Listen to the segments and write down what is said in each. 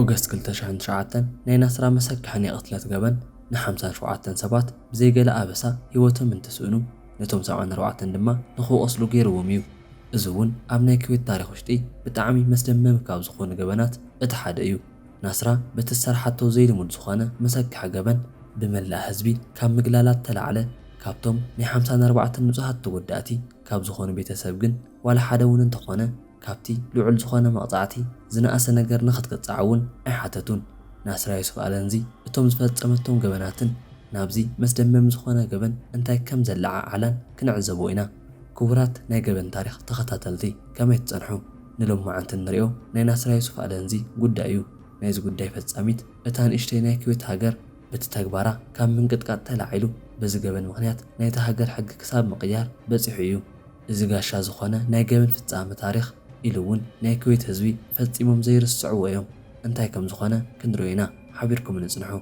ኦገስት ክልተ ሽሕን ትሽዓተን ናይ ናስራ መሰካሕን ናይ ቅትለት ገበን ን ሓምሳን ሸውዓተን ሰባት ብዘይ ገለ ኣበሳ ህይወቶም እንትስእኑ፣ ነቶም ሰብዓን ኣርባዕተን ድማ ንኽቆስሉ ገይርዎም እዩ። እዚ እውን ኣብ ናይ ኩዌት ታሪኽ ውሽጢ ብጣዕሚ መስደመሚ ካብ ዝኾኑ ገበናት እቲ ሓደ እዩ። ናስራ በቲ ዝሰርሓቶ ዘይልሙድ ዝኾነ መሰካሒ ገበን ብመላእ ህዝቢ ካብ ምግላላት ተላዕለ፣ ካብቶም ናይ ሓምሳን ኣርባዕተን ንጹሃት ተጎዳእቲ ካብ ዝኾኑ ቤተሰብ ግን ዋላ ሓደ እውን እንተኾነ ካብቲ ልዑል ዝኾነ መቕጻዕቲ ዝነኣሰ ነገር ንኽትቅጻዕ እውን ኣይሓተቱን። ናስራ ዩሱፍ ኣለንዚ እቶም ዝፈጸመቶም ገበናትን ናብዚ መስደመም ዝኾነ ገበን እንታይ ከም ዘለዓዓላን ክንዕዘቦ ኢና። ክቡራት ናይ ገበን ታሪኽ ተኸታተልቲ፣ ከመይ ትጸንሑ? ንሎማዓንቲ እንሪኦ ናይ ናስራ ዩሱፍ ኣለንዚ ጉዳይ እዩ። ናይዚ ጉዳይ ፈጻሚት እታ ንእሽተይ ናይ ኩዌት ሃገር በቲ ተግባራ ካብ ምንቅጥቃጥ ተላዒሉ በዚ ገበን ምኽንያት ናይታ ሃገር ሕጊ ክሳብ ምቕያር በጺሑ እዩ። እዚ ጋሻ ዝኾነ ናይ ገበን ፍጻመ ታሪኽ ኢሉ እውን ናይ ኩዌት ህዝቢ ፈጺሞም ዘይርስዕዎ እዮም። እንታይ ከም ዝኾነ ክንሪኦ ኢና። ሓቢርኩም ንጽንሑ።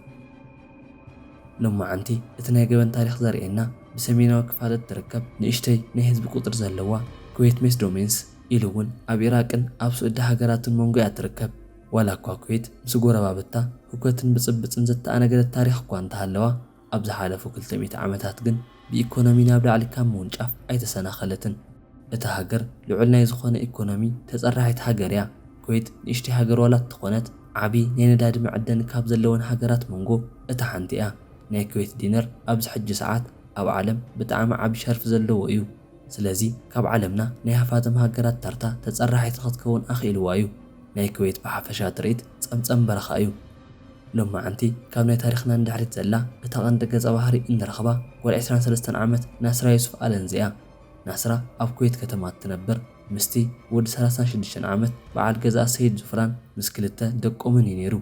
ሎማዓንቲ እቲ ናይ ገበን ታሪኽ ዘርእየና ብሰሜናዊ ክፋል እትርከብ ንእሽተይ ናይ ህዝቢ ቁጽሪ ዘለዋ ኩዌት ሜስ ዶሜንስ ኢሉ እውን ኣብ ኢራቅን ኣብ ስዑዲ ሃገራትን መንጎ እያ ትርከብ። ዋላ እኳ ኩዌት ምስ ጎረባብታ ህውከትን ብጽብጽን ዝተኣነገደት ታሪኽ እኳ እንተሃለዋ፣ ኣብ ዝሓለፉ ክልተ ሚእቲ ዓመታት ግን ብኢኮኖሚ ናብ ላዕሊ ካብ ምውንጫፍ ኣይተሰናኸለትን። እታ ሃገር ልዑል ናይ ዝኾነ ኢኮኖሚ ተጸራሒት ሃገር እያ። ኩዌት ንእሽተይ ሃገር ዋላ እንተኾነት ዓቢ ናይ ነዳዲ መዐደኒ ካብ ዘለወን ሃገራት መንጎ እታ ሓንቲ እያ። ናይ ኩዌት ዲነር ኣብዚ ሕጂ ሰዓት ኣብ ዓለም ብጣዕሚ ዓቢ ሸርፊ ዘለዎ እዩ። ስለዚ ካብ ዓለምና ናይ ሃፋትም ሃገራት ተርታ ተጸራሒት ንኽትከውን ኣኽኢልዋ እዩ። ናይ ኩዌት ብሓፈሻ ትርኢት ጸምጸም በረኻ እዩ። ሎማዓንቲ ካብ ናይ ታሪኽና ንድሕሪት ዘላ እታ ቀንዲ ገጸ ባህሪ እንረኽባ ጓል ዕስራን ሰለስተን ዓመት ናስራ ዩሱፍ ኣለንዚ እያ። ናስራ ኣብ ኩዌት ከተማ እትነብር ምስቲ ወዲ ሰላሳን ሽዱሽተን ዓመት በዓል ገዛኣ ሰይድ ዙፍራን ምስ ክልተ ደቆምን እዩ ነይሩ።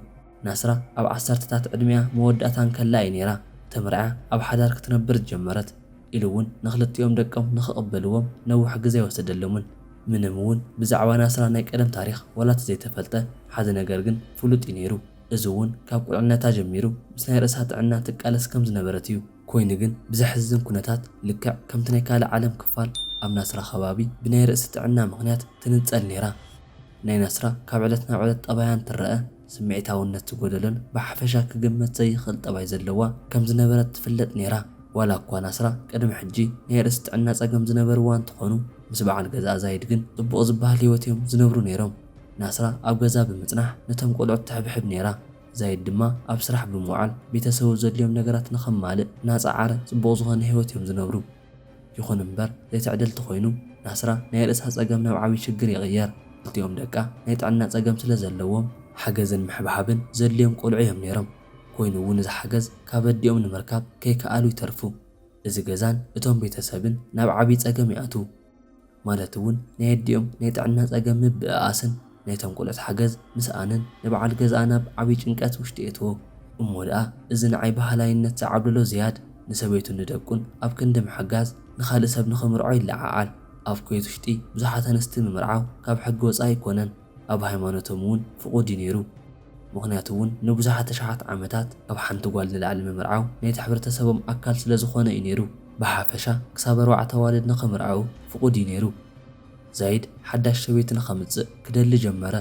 ናስራ ኣብ ዓሰርተታት ዕድሚኣ መወዳእታ እንከላ እዩ ነይራ ተመርዕያ ኣብ ሓዳር ክትነብር ዝጀመረት። ኢሉ እውን ንክልቲኦም ደቆም ንኽቕበልዎም ነዊሕ ግዜ ኣይወሰደሎምን። ምንም እውን ብዛዕባ ናስራ ናይ ቀደም ታሪኽ ዋላ እቲ ዘይተፈልጠ ሓደ ነገር ግን ፍሉጥ እዩ ነይሩ። እዚ እውን ካብ ቁልዕነታ ጀሚሩ ምስ ናይ ርእሳ ጥዕና ትቃለስ ከም ዝነበረት እዩ። ኮይኑ ግን ብዘሕዝን ኩነታት ልክዕ ከምቲ ናይ ካልእ ዓለም ክፋል ኣብ ናስራ ከባቢ ብናይ ርእሲ ጥዕና ምኽንያት ትንጸል ነይራ። ናይ ናስራ ካብ ዕለት ናብ ዕለት ጠባያን ትረአ፣ ስምዒታውነት ዝጎደሎን ብሓፈሻ ክግመት ዘይኽእል ጠባይ ዘለዋ ከም ዝነበረት ትፍለጥ ነይራ። ዋላ እኳ ናስራ ቅድሚ ሕጂ ናይ ርእሲ ጥዕና ጸገም ዝነበርዋ እንትኾኑ፣ ምስ በዓል ገዛኣ ዛይድ ግን ጽቡቕ ዝበሃል ህይወት እዮም ዝነብሩ ነይሮም። ናስራ ኣብ ገዛ ብምጽናሕ ነቶም ቆልዑት ትሕብሕብ ነይራ። ዛይድ ድማ ኣብ ስራሕ ብምውዓል ቤተሰቡ ዘድልዮም ነገራት ንኸማልእ እናጸዓረ ጽቡቕ ዝኾነ ህይወት እዮም ዝነብሩ። ይኹን እምበር ዘይትዕድልቲ ኮይኑ ናስራ ናይ ርእሳ ጸገም ናብ ዓብዪ ሽግር ይቕየር። ክልቲኦም ደቃ ናይ ጥዕና ጸገም ስለ ዘለዎም ሓገዝን ምሕብሓብን ዘድልዮም ቆልዑ እዮም ነይሮም። ኮይኑ እውን እዚ ሓገዝ ካብ ኣዲኦም ንምርካብ ከይከኣሉ ይተርፉ። እዚ ገዛን እቶም ቤተሰብን ናብ ዓብዪ ጸገም ይኣትዉ። ማለት እውን ናይ ኣዲኦም ናይ ጥዕና ጸገም ምብእኣስን ናይቶም ቆልዑት ሓገዝ ምስኣንን ንበዓል ገዛኣ ናብ ዓብዪ ጭንቀት ውሽጢ የእትዎ። እሞ ደኣ እዚ ንዓይ በሃላይነት ዝዓብለሎ ዝያድ ንሰበይቱን ንደቁን ኣብ ክንዲ ምሕጋዝ ንኻልእ ሰብ ንኽምርዖ ይለዓዓል። ኣብ ኩዌት ውሽጢ ብዙሓት ኣንስቲ ምምርዓው ካብ ሕጊ ወጻኢ ኣይኮነን። ኣብ ሃይማኖቶም እውን ፍቑድ እዩ ነይሩ። ምኽንያቱ እውን ንብዙሓት ኣሽሓት ዓመታት ካብ ሓንቲ ጓል ንላዕሊ ምምርዓው ናይቲ ሕብረተሰቦም ኣካል ስለ ዝኾነ እዩ ነይሩ። ብሓፈሻ ክሳብ ኣርባዕተ ኣዋልድ ንኽምርዓው ፍቑድ እዩ ነይሩ። ዛይድ ሓዳሽ ሰበይቲ ንኸምጽእ ክደሊ ጀመረ።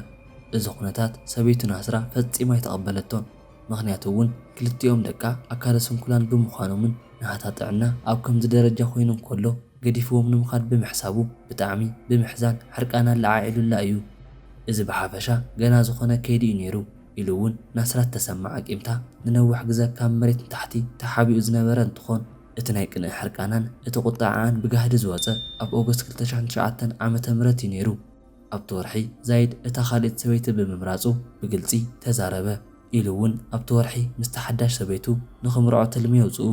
እዚ ኩነታት ሰበይቱ ናስራ ፈጺማ ኣይተቐበለቶን። ምኽንያቱ እውን ክልቲኦም ደቃ ኣካለ ስንኩላን ብምዃኖምን ናታ ጥዕና ኣብ ከምዚ ደረጃ ኮይኑ እንከሎ ገዲፍዎም ንምኻድ ብምሕሳቡ ብጣዕሚ ብምሕዛን ሕርቃና ኣለዓዒሉላ እዩ። እዚ ብሓፈሻ ገና ዝኾነ ከይዲ እዩ ነይሩ ኢሉ እውን ናስራ እተሰምዓ ቂምታ ንነዊሕ ግዘ ካብ መሬት ንታሕቲ ተሓቢኡ ዝነበረ እንትኾን፣ እቲ ናይ ቅንኢ ሕርቃናን እቲ ቁጥዐኣን ብጋህዲ ዝወፀ ኣብ ኦገስት ክልተ ሽሕን ትሽዓተን ዓመተ ምህረት እዩ ነይሩ። ኣብቲ ወርሒ ዛይድ እታ ካልእቲ ሰበይቲ ብምምራፁ ብግልፂ ተዛረበ ኢሉ እውን ኣብቲ ወርሒ ምስታ ሓዳሽ ሰበይቱ ንኽምርዖ ትልሚ የውፅኡ።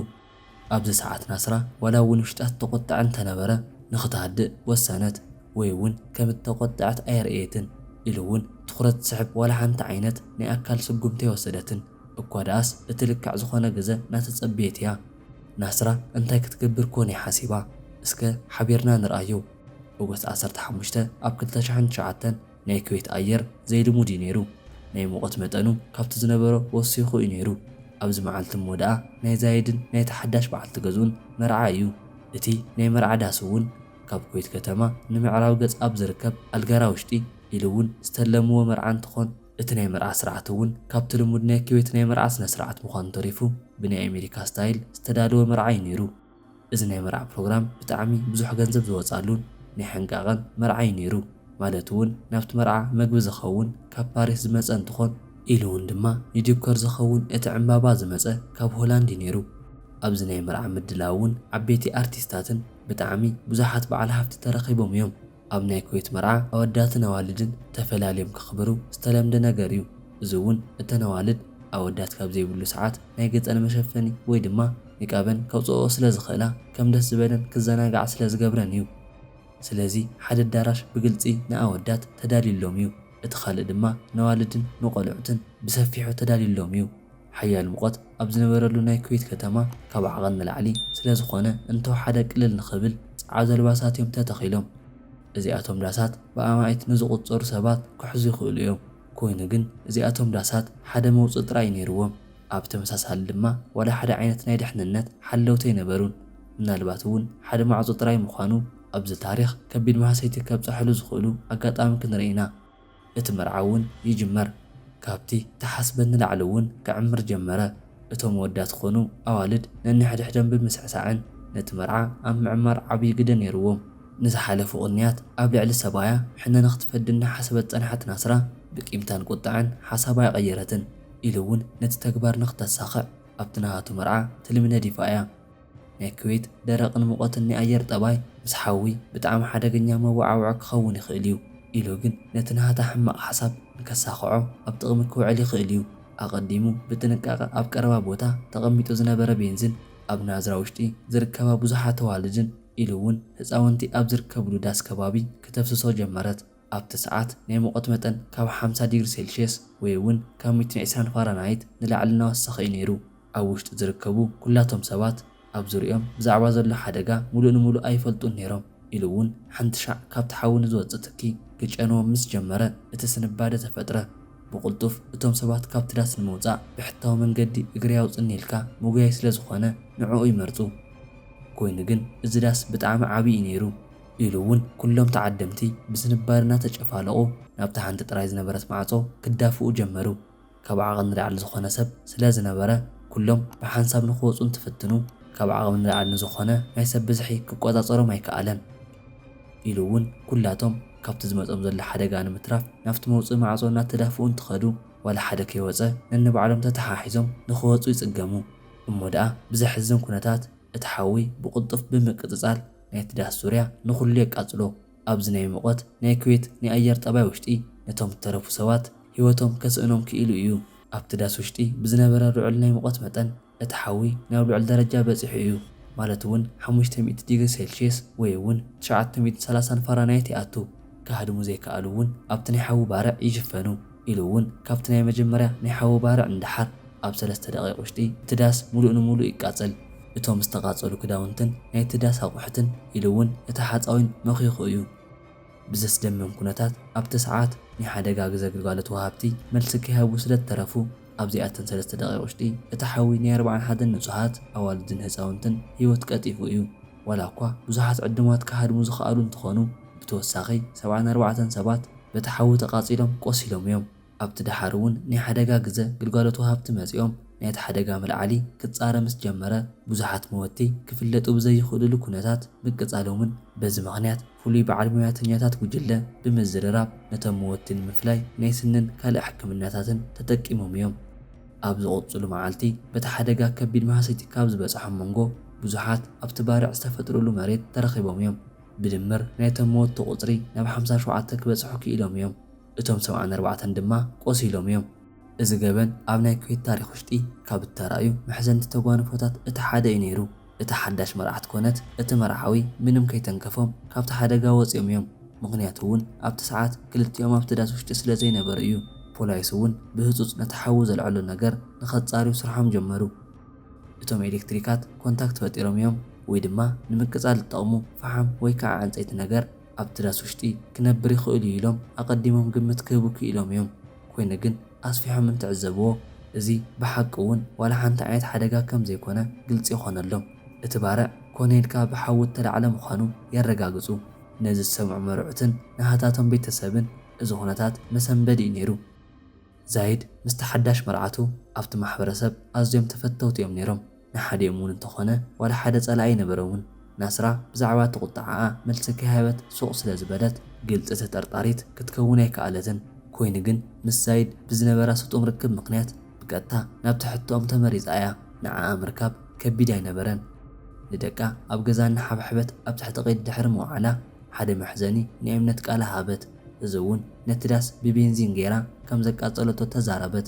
ኣብዚ ሰዓት ናስራ ዋላ እውን ውሽጣ እተቖጥዐ እንተነበረ ንኽትሃድእ ወሰነት ወይ እውን ከም እተቖጥዐት ኣየርእየትን ኢሉ እውን ትኹረት ዝስሕብ ዋላ ሓንቲ ዓይነት ናይ ኣካል ስጉምቲ ኣይወሰደትን። እኳ ደኣስ እቲ ልክዕ ዝኾነ ግዘ እናተጸበየት እያ። ናስራ እንታይ ክትገብር ኮን እያ ሓሲባ? እስከ ሓቢርና ንርኣዮ። ኦገስት ዓሰርተ ሓሙሽተ ኣብ ክልተ ሽሕን ትሽዓተን ናይ ኩዌት ኣየር ዘይልሙድ እዩ ነይሩ። ናይ ሙቐት መጠኑ ካብቲ ዝነበሮ ወሲኹ እዩ ነይሩ። ኣብዚ መዓልቲ እሞ ደኣ ናይ ዛይድን ናይታ ሓዳሽ በዓልቲ ገዝኡን መርዓ እዩ። እቲ ናይ መርዓ ዳስ እውን ካብ ኩዌት ከተማ ንምዕራብ ገጽ ኣብ ዝርከብ ኣልጋራ ውሽጢ ኢሉ እውን ዝተለምዎ መርዓ እንትኾን እቲ ናይ መርዓ ስርዓት እውን ካብቲ ልሙድ ናይ ኩዌት ናይ መርዓ ስነ ስርዓት ምዃኑ ተሪፉ፣ ብናይ ኣሜሪካ ስታይል ዝተዳለወ መርዓ እዩ ነይሩ። እዚ ናይ መርዓ ፕሮግራም ብጣዕሚ ብዙሕ ገንዘብ ዝወፃሉን ናይ ሕንቃቐን መርዓ እዩ ነይሩ። ማለት እውን ናብቲ መርዓ መግቢ ዝኸውን ካብ ፓሪስ ዝመፀ እንትኾን፣ ኢሉ እውን ድማ ንዲኮር ዝኸውን እቲ ዕምባባ ዝመፀ ካብ ሆላንድ እዩ ነይሩ። ኣብዚ ናይ መርዓ ምድላው እውን ዓበይቲ ኣርቲስታትን ብጣዕሚ ብዙሓት በዓል ሃፍቲ ተረኺቦም እዮም። ኣብ ናይ ኩዌት መርዓ ኣወዳትን ኣዋልድን ተፈላልዮም ከኽብሩ ዝተለምደ ነገር እዩ። እዚ እውን እተን ኣዋልድ ኣወዳት ካብ ዘይብሉ ሰዓት ናይ ገፀን መሸፈኒ ወይ ድማ ኒቃበን ከውፅኦ ስለ ዝኽእላ ከም ደስ ዝበለን ክዘናጋዓ ስለ ዝገብረን እዩ። ስለዚ ሓደ ኣዳራሽ ብግልፂ ንኣወዳት ተዳልዩሎም እዩ። እቲ ካልእ ድማ ነዋልድን ንቆልዑትን ብሰፊሑ ተዳልዩሎም እዩ። ሓያል ሙቐት ኣብ ዝነበረሉ ናይ ኩዌት ከተማ ካብ ዓቐን ንላዕሊ ስለ ዝኾነ እንተወሓደ ቅልል ንኽብል ጸዓዱ ኣልባሳት እዮም ተተኺሎም። እዚኣቶም ዳሳት ብኣማኢት ንዝቑጸሩ ሰባት ክሕዙ ይኽእሉ እዮም። ኮይኑ ግን እዚኣቶም ዳሳት ሓደ መውጽኢ ጥራይ ነይርዎም። ኣብ ተመሳሳሊ ድማ ዋላ ሓደ ዓይነት ናይ ድሕንነት ሓለውቲ ኣይነበሩን። ምናልባት እውን ሓደ ማዕጾ ጥራይ ምዃኑ ኣብዚ ታሪኽ ከቢድ ማህሰይቲ ከብጽሐሉ ዝኽእሉ ኣጋጣሚ ክንርኢ ኢና። እቲ መርዓ እውን ይጅመር። ካብቲ ተሓስበ ንላዕሊ እውን ክዕምር ጀመረ። እቶም ወዳት ኾኑ ኣዋልድ ነንሕድሕዶም ብምስዕሳዕን ነቲ መርዓ ኣብ ምዕማር ዓብዪ ግደ ነይርዎም። ንዝሓለፉ ቅንያት ኣብ ልዕሊ ሰብኣያ ሕነ ንኽትፈዲ እናሓሰበት ዝጸንሐት ናስራ ብቂምታን ቁጥዐን ሓሳባ ኣይቐየረትን ኢሉ እውን ነቲ ተግባር ንኽተሳኽዕ ኣብቲ ናሃቱ መርዓ ትልሚ ነዲፋ እያ። ናይ ኩዌት ደረቕን ሙቐትን ናይ ኣየር ጠባይ ምስ ሓዊ ብጣዕሚ ሓደገኛ መወዓውዒ ክኸውን ይኽእል እዩ ኢሉ ግን ነቲ ናሃታ ሕማቕ ሓሳብ ንከሳኽዖ ኣብ ጥቕሚ ክውዕል ይኽእል እዩ። ኣቐዲሙ ብጥንቃቐ ኣብ ቀረባ ቦታ ተቐሚጡ ዝነበረ ቤንዚን ኣብ ናዝራ ውሽጢ ዝርከባ ብዙሓት ኣዋልድን ኢሉ እውን ህፃውንቲ ኣብ ዝርከብሉ ዳስ ከባቢ ክተፍስሶ ጀመረት። ኣብቲ ሰዓት ናይ ሙቐት መጠን ካብ ሓምሳ ዲግሪ ሴልሽየስ ወይ እውን ካብ ሚእትን ዕስራን ፋራናይት ንላዕሊ እናወሰኸ እዩ ነይሩ። ኣብ ውሽጢ ዝርከቡ ኩላቶም ሰባት ኣብ ዙርያኦም ብዛዕባ ዘሎ ሓደጋ ሙሉእ ንሙሉእ ኣይፈልጡን ነይሮም ኢሉ እውን ሓንቲ ሻዕ ካብቲ ሓዊ ንዝወፅእ ትኪ ክጨንዎም ምስ ጀመረ እቲ ስንባደ ተፈጥረ። ብቕልጡፍ እቶም ሰባት ካብቲ ዳስ ንምውፃእ ብሕታዊ መንገዲ እግሪ ኣውፅኒ ኢልካ ምጉያይ ስለ ዝኾነ ንዕኡ ይመርፁ። ኮይኑ ግን እዚ ዳስ ብጣዕሚ ዓብዪ እዩ ነይሩ ኢሉ እውን ኩሎም ተዓደምቲ ብስንባደ እናተጨፋለቑ ናብታ ሓንቲ ጥራይ ዝነበረት ማዕጾ ክዳፍኡ ጀመሩ። ካብ ዓቐን ንላዕሊ ዝኾነ ሰብ ስለ ዝነበረ ኩሎም ብሓንሳብ ንኽወፁ እንትፍትኑ ካብ ዓቐን ንላዕሊ ንዝኾነ ናይ ሰብ ብዝሒ ክቆጻጸሮም ኣይከኣለን። ኢሉ እውን ኩላቶም ካብቲ ዝመጾም ዘሎ ሓደጋ ንምትራፍ ናብቲ መውፅኢ ማዕጾ እናተዳፍኡ እንትኸዱ ዋላ ሓደ ከይወፀ ነንባዕሎም ተተሓሒዞም ንኽወፁ ይጽገሙ። እሞ ደኣ ብዘሕዝን ኩነታት እቲ ሓዊ ብቕልጡፍ ብምቅጽጻል ናይቲ ዳስ ዙርያ ንኹሉ የቃጽሎ። ኣብዚ ናይ ሙቐት ናይ ኩዌት ናይ ኣየር ጠባይ ውሽጢ ነቶም እተረፉ ሰባት ህይወቶም ከስእኖም ክኢሉ እዩ። ኣብቲ ዳስ ውሽጢ ብዝነበረ ልዑል ናይ ሙቐት መጠን እቲ ሓዊ ናብ ልዑል ደረጃ በጺሑ እዩ። ማለት እውን ሓሙሽተ ሚእቲ ዲግሪ ሴልሽየስ ወይ እውን ትሽዓተ ሚእትን ሰላሳን ፋራናይት ይኣቱ። ክሃድሙ ዘይከኣሉ እውን ኣብቲ ናይ ሓዊ ባርዕ ይሽፈኑ። ኢሉ እውን ካብቲ ናይ መጀመርያ ናይ ሓዊ ባርዕ ንደሓር ኣብ ሰለስተ ደቂቕ ውሽጢ እቲ ዳስ ሙሉእ ንሙሉእ ይቃጸል። እቶም ዝተቓጸሉ ክዳውንትን ናይቲ ዳስ ኣቑሑትን ኢሉ እውን እቲ ሓጻዊን መኺኹ እዩ። ብዘስደምም ኩነታት ኣብቲ ሰዓት ናይ ሓደጋ ግዘ ግልጋሎት ወሃብቲ መልሲ ከይሃቡ ስለ እተረፉ ኣብዚኣተን ሰለስተ ደቂቕ ውሽጢ እቲ ሓዊ ናይ ኣርብዓን ሓደን ንጹሃት ኣዋልድን ህጻውንትን ህይወት ቀጢፉ እዩ። ዋላ እኳ ብዙሓት ዕዱማት ክሃድሙ ዝኸኣሉ እንተኾኑ ብተወሳኺ ሰብዓን ኣርባዕተን ሰባት በቲ ሓዊ ተቓጺሎም ቆሲሎም እዮም። ኣብቲ ደሓር እውን ናይ ሓደጋ ግዘ ግልጋሎት ወሃብቲ መጺኦም ናይቲ ሓደጋ መልዓሊ ክጻረ ምስ ጀመረ ብዙሓት መወቲ ክፍለጡ ብዘይኽእሉሉ ኩነታት ምቅጻሎምን በዚ ምኽንያት ፍሉይ በዓል ሞያተኛታት ጉጅለ ብምዝርራብ ነቶም መወቲ ንምፍላይ ናይ ስንን ካልእ ሕክምናታትን ተጠቂሞም እዮም። ኣብ ዝቕጽሉ መዓልቲ በቲ ሓደጋ ከቢድ ማህሰይቲ ካብ ዝበጽሖም መንጎ ብዙሓት ኣብቲ ባርዕ ዝተፈጥሩሉ መሬት ተረኺቦም እዮም። ብድምር ናይቶም መወቲ ቁጽሪ ናብ ሓምሳ ሸውዓተ ክበጽሑ ክኢሎም እዮም። እቶም ሰብዓን ኣርባዕተን ድማ ቆሲሎም እዮም። እዚ ገበን ኣብ ናይ ኩዌት ታሪኽ ውሽጢ ካብ እተራእዩ መሕዘንቲ ተጓንፎታት እቲ ሓደ እዩ ነይሩ። እታ ሓዳሽ መርዓት ኮነት እቲ መርዓዊ ምንም ከይተንከፎም ካብቲ ሓደጋ ወጺኦም እዮም። ምኽንያቱ እውን ኣብቲ ሰዓት ክልቲኦም ኣብቲ ዳስ ውሽጢ ስለ ዘይነበሩ እዩ። ፖላይስ እውን ብህጹጽ ነቲ ሓዊ ዘልዐሎ ነገር ንኸጻርዩ ስርሖም ጀመሩ። እቶም ኤሌክትሪካት ኮንታክት ፈጢሮም እዮም ወይ ድማ ንምቅጻል ዝጠቕሙ ፈሓም ወይ ከዓ ዕንጸይቲ ነገር ኣብቲ ዳስ ውሽጢ ክነብር ይኽእል እዩ ኢሎም ኣቐዲሞም ግምት ክህቡ ክኢሎም እዮም። ኮይኑ ግን ኣስፊሖም እንትዕዘብዎ እዚ ብሓቂ እውን ዋላ ሓንቲ ዓይነት ሓደጋ ከም ዘይኮነ ግልጺ ይኾነሎም። እቲ ባርዕ ኮነ ኢልካ ብሓዊ እተላዕለ ምዃኑ የረጋግጹ። ነዚ ዝሰምዑ መርዑትን ናህታቶም ቤተሰብን እዚ ኩነታት መሰንበዲ እዩ ነይሩ። ዛይድ ምስቲ ሓዳሽ መርዓቱ ኣብቲ ማሕበረሰብ ኣዝዮም ተፈተውቲ እዮም ነይሮም። ንሓዲኦም እውን እንተኾነ ዋላ ሓደ ጸላኢ ኣይነበረውን። ናስራ ብዛዕባ እቲ ቁጥዓኣ መልሲ ከይሃበት ሱቕ ስለ ዝበለት ግልፂ ተጠርጣሪት ክትከውን ኣይከኣለትን። ኮይኑ ግን ምስ ዛይድ ብዝነበራ ስጡም ርክብ ምኽንያት ብቀጥታ ናብቲ ሕቶኦም ተመሪጻ እያ። ንዓኣ ምርካብ ከቢድ ኣይነበረን። ንደቃ ኣብ ገዛ እናሓብሐበት ኣብ ትሕቲ ቀይዲ ድሕሪ ምውዓላ ሓደ መሕዘኒ ናይ እምነት ቃላ ሃበት። እዚ እውን ነቲ ዳስ ብቤንዚን ገይራ ከም ዘቃጸለቶ ተዛረበት።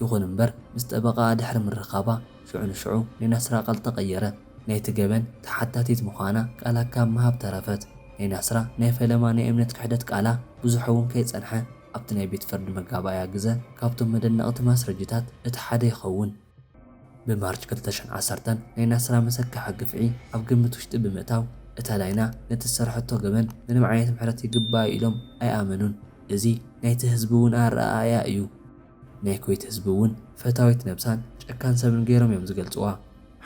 ይኹን እምበር ምስ ጠበቓኣ ድሕሪ ምርኻባ ሽዑ ንሽዑ ናይ ናስራ ቃል ተቐየረ። ናይቲ ገበን ተሓታቲት ምዃና ቃላ ካብ ምሃብ ተረፈት። ናይ ናስራ ናይ ፈለማ ናይ እምነት ክሕደት ቃላ ብዙሕ እውን ከይጸንሐ ኣብቲ ናይ ቤት ፍርዲ መጋባእያ ግዘ ካብቶም መደነቕቲ ማስረጅታት እቲ ሓደ ይኸውን። ብማርች ክልተ ሽሕን ዓሰርተን ናይ ናስራ መሰከሐ ግፍዒ ኣብ ግምት ውሽጢ ብምእታው እታ ላይና ነቲ ዝሰርሐቶ ገበን ምንም ዓይነት ምሕረት ይግባእ ኢሎም ኣይኣመኑን። እዚ ናይቲ ህዝቢ እውን ኣረኣእያ እዩ። ናይ ኩዌት ህዝቢ እውን ፈታዊት ነብሳን ጨካን ሰብን ገይሮም እዮም ዝገልጽዋ።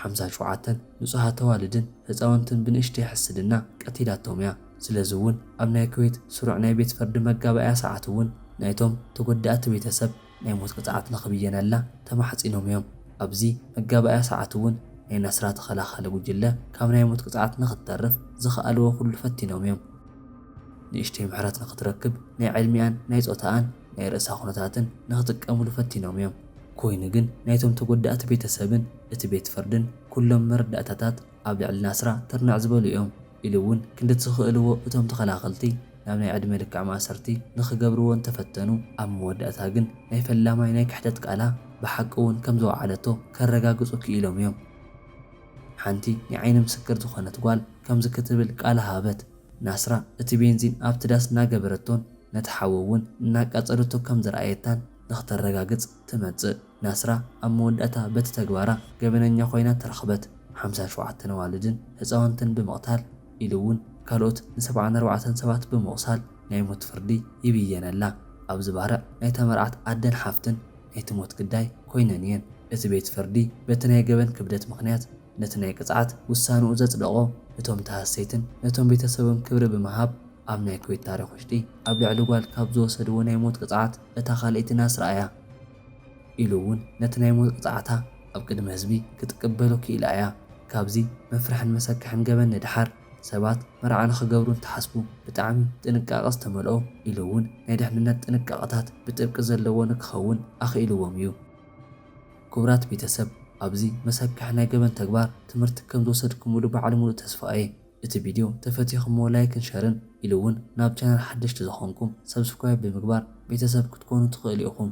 ሓምሳን ሸውዓተን ንጹሃት ኣዋልድን ህፃውንትን ብንእሽተይ ሕስድና ቀቲላቶም እያ። ስለዚ እውን ኣብ ናይ ኩዌት ስሩዕ ናይ ቤት ፍርዲ መጋባእያ ሰዓት እውን ናይቶም ተጎዳእቲ ቤተሰብ ናይ ሞት ቅፅዓት ንኽብየነላ ተማሕፂኖም እዮም። ኣብዚ መጋባእያ ሰዓት እውን ናይ ናስራ ተኸላኻሊ ጉጅለ ካብ ናይ ሞት ቅፅዓት ንኽትተርፍ ዝኸኣልዎ ኩሉ ፈቲኖም እዮም። ንእሽተይ ምሕረት ንኽትረክብ ናይ ዕድሚኣን ናይ ጾታኣን ናይ ርእሳ ኩነታትን ንኽጥቀምሉ ፈቲኖም እዮም። ኮይኑ ግን ናይቶም ተጎዳእቲ ቤተሰብን እቲ ቤት ፍርድን ኩሎም መረዳእታታት ኣብ ልዕሊ ናስራ ትርንዕ ዝበሉ እዮም ኢሉ እውን ክንዲ ትኽእልዎ እቶም ተኸላኸልቲ ናብ ናይ ዕድመ ልክዕ ማእሰርቲ ንኽገብርዎ እንተፈተኑ ኣብ መወዳእታ ግን ናይ ፈላማይ ናይ ክሕደት ቃላ ብሓቂ እውን ከም ዘወዓለቶ ከረጋግጹ ክኢሎም እዮም። ሓንቲ ናይ ዓይኒ ምስክር ዝኾነት ጓል ከምዚ ክትብል ቃላ ሃበት። ናስራ እቲ ቤንዚን ኣብቲ ዳስ እናገበረቶን ነቲ ሓዊ እውን እናቃጸለቶ ከም ዝረኣየታን ንኽተረጋግጽ ትመጽእ። ናስራ ኣብ መወዳእታ በቲ ተግባራ ገበነኛ ኮይና ተረኽበት። ሓምሳን ሸውዓተን ኣዋልድን ህፃውንትን ብምቕታል ኢሉ እውን ካልኦት ንሰብዓን ኣርባዕተን ሰባት ብምቑሳል ናይ ሞት ፍርዲ ይብየነላ። ኣብዚ ባርዕ ናይታ መርዓት ኣደን ሓፍትን ናይቲ ሞት ግዳይ ኮይነን እየን። እቲ ቤት ፍርዲ በቲ ናይ ገበን ክብደት ምኽንያት ነቲ ናይ ቅፅዓት ውሳንኡ ዘፅደቖ ነቶም ተሃሰይትን ነቶም ቤተሰቦም ክብሪ ብምሃብ ኣብ ናይ ኩዌት ታሪኽ ውሽጢ ኣብ ልዕሊ ጓል ካብ ዝወሰድዎ ናይ ሞት ቅፅዓት እታ ካልኣይቲ ናስራ እያ ኢሉ እውን ነቲ ናይ ሞት ቅፅዓታ ኣብ ቅድሚ ህዝቢ ክትቅበሎ ክኢላ እያ። ካብዚ መፍርሕን መሰክሕን ገበን ንድሓር ሰባት መርዓ ንኽገብሩ እንትሓስቡ ብጣዕሚ ጥንቃቐ ዝተመልኦ ኢሉ እውን ናይ ድሕንነት ጥንቃቐታት ብጥብቂ ዘለዎ ንክኸውን ኣኽኢልዎም እዩ። ክቡራት ቤተሰብ፣ ኣብዚ መሰክሕ ናይ ገበን ተግባር ትምህርቲ ከም ዝወሰድኩምሉ በዓል ሙሉእ ተስፋ እየ። እቲ ቪድዮ ተፈቲኹምዎ ላይክን ሸርን ኢሉ እውን ናብ ቻናል ሓደሽቲ ዝኾንኩም ሰብስክራይብ ብምግባር ቤተሰብ ክትኮኑ ትኽእሉ ኢኹም።